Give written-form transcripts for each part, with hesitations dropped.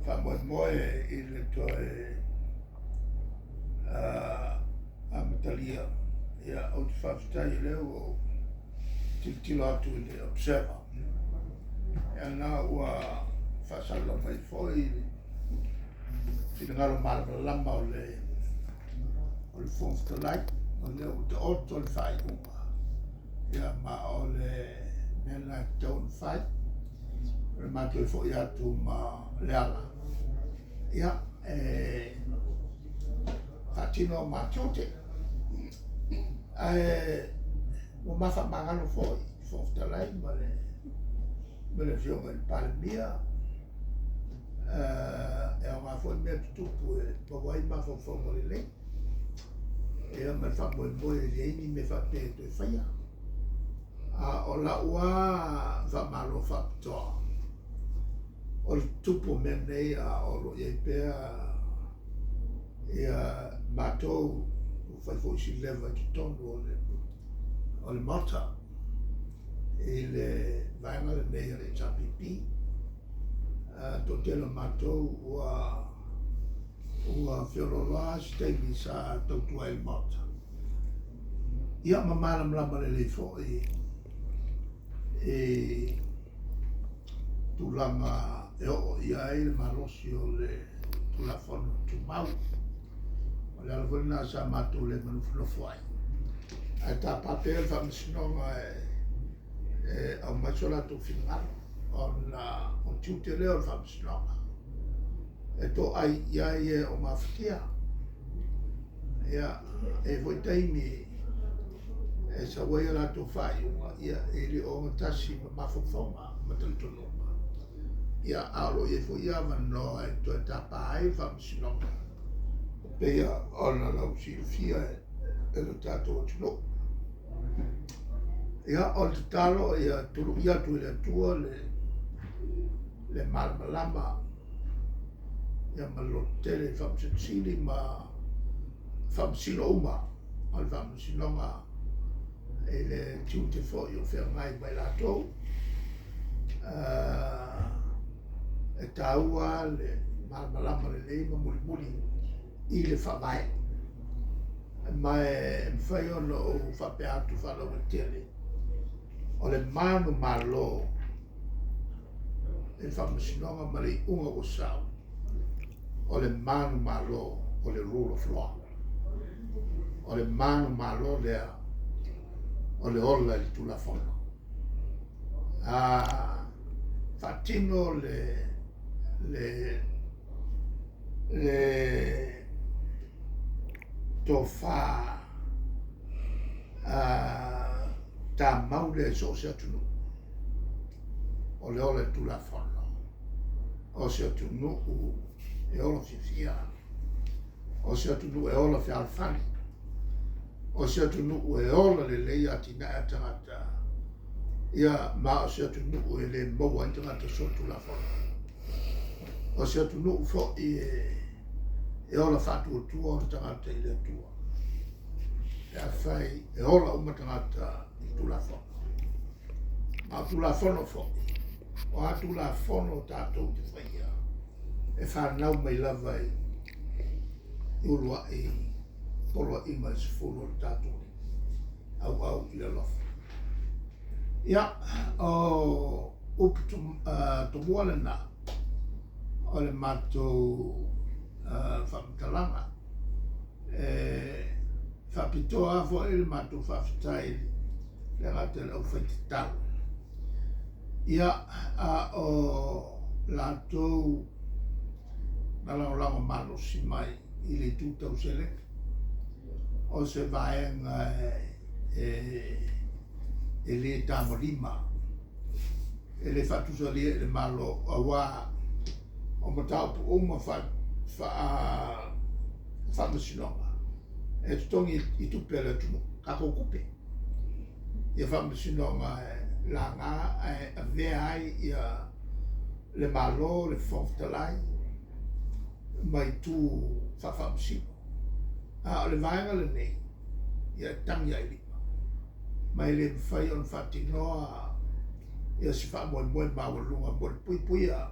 Faamoemoe i le toe amatalia, ia, ou te faafetai o lea ua ou tilotilo atu i le Observer, ia na ua faasalalau mai foi le finagalo malamalama o le Fofoga Fetalai, o lea ua taoto le faaiuga, ia ma o le mea lena e tatau ona fai, o le matou foi atu ma Leala, ia, e faatino o ma tiute. Ae ua ma faamagalo foi le Fofoga Fetalai ma le Afioga i le Palemia, e aoga foi mea tutupu e maua ai mafaufauga lelei, ia ma le faamoemoe e leai ni mea faapea e toe faia. A o lau lava faamalo faapitoa, o le tutupu o mea nei a o lo o i ai pea ia matou ua fai foi si leva i totonu o le o le Maota i le vaega lenei o le HRPP. Toatele o matou ua ua feoloolo se taimi sa tautua ai i le Maota. Ia ma malamalama lelei foi i tulaga e oo i ai le malosi o le Tulafono Tumau. O le ala foi lena sa matou le manofonofo ai, ae tapa pea le Faamasinoga e aumai so latou finagalo, ona o le tiute lea o le Faamasinoga e toai i ai e o gafatia. Ia, e i ai foi taimi e sau ai a latou faaiuga, ia, e le o ogatasi ma mafaufauga ma talitonuga, ia, a o lo o i ai foi avanoa e toe tapa ai le Faamasinoga e pei ona lausilafia e lo tatou atunuu. Ia, o le tatalo ia tului atu e le Atua le malamalama ia ma le lototele i le Faamasino Sili ma Faamasino uma o le Faamasinoga i le tiute foi o feagai ma i latou. E taua le malamalama lelei ma mulimuli i le Faavae, ma e mafai ona ou faapea atu faalauaitele, o le manumalo i le Faamasinoga ma le iuga ua sau, o le manumalo o le rule of law. O le manumalo lea o le ola i le Tulafono. A faatino le tofa tamau lea i so o se atunuu, o le ola i le Tulafono, o se atunuu e ola fiafia, o se atunuu e ola fealofani, o se atunuu e ola lelei atinae a tagata, ia, ma o se atunuu e le maua ai tagata solitulafono. O se atunuu foi e ola faatuatua ona tagata i le Atua, pe afai e ola uma tagata i le Tulafono. Ma o Tulafono foi, o a Tulafono tatou te faia, e fanau mai lava i uluai poloaiga e 10 o le tatou auau i le alofa. Ia, o upu tomua lena o le matou faamatalaga. E faapitoa lava foi le matou faafetai i le gata i le aufaitatalo, ia, a o latou na lagolago malosi mai i le itu tau seleni, o se vaega e le tagolima, e le faatusalia i le Malo, aua o mataupu uma faa-faamasinoga e totogi i tupe a le atunuu, tatou tupe, ia faamasinoga e laga ae avea ai ia le Malo, le Fofoga Fetalai ma itu faafaamasino. A o le vaega lenei, ia e tagi lava i lima, ma e le mafai ona faatinoa ia se faamoemoe maualuga mo le puipuia.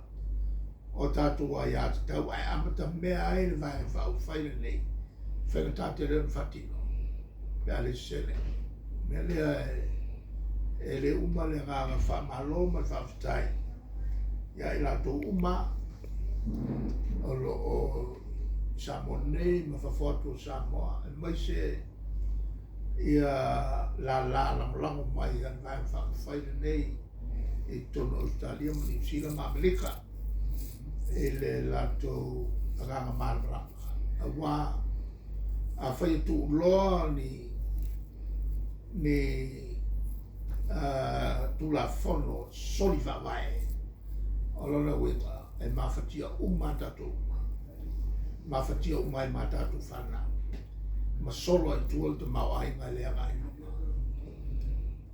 o tatou aiatatau ae amatamea ai le Vaega Faaupufai lenei, e faigata tele ona faatino pe a le sese. O le mea lea e le uma le agaga faamalo ma le faafetai ia i latou uma o lo o i Samoa nei ma fafo atu o Samoa, aemaise ia lala lagolago mai a le Vaega Faaupufai lenei i totonu o Ausetalia ma Niu Sila ma Amerika i le latou agaga malamalama. Aua afai e tuuloa ni ni Tulafono soli faavae, o lona uiga e mafatia uma a tatou uma, mafatia uma ai ma tatou fanau, ma solo ai i tua le tamaoaiga e le agai i luma.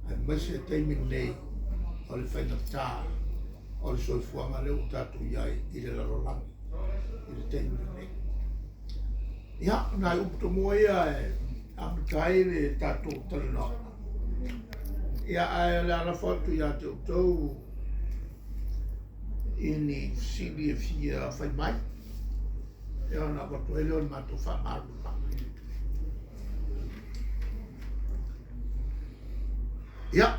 Aemaise le taimi lenei o le faigata o le soifuaga lea ua tatou i ai i le lalolagi i le taimi lenei. Ia, o nai upu tomua ia e amata ai le tatou talanoaga. Ia, ae o le a lafo atu ia te outou i ni fesili e fia fai mai, ia ona avatu ai lea o le matou faamalamalamaga. Ia.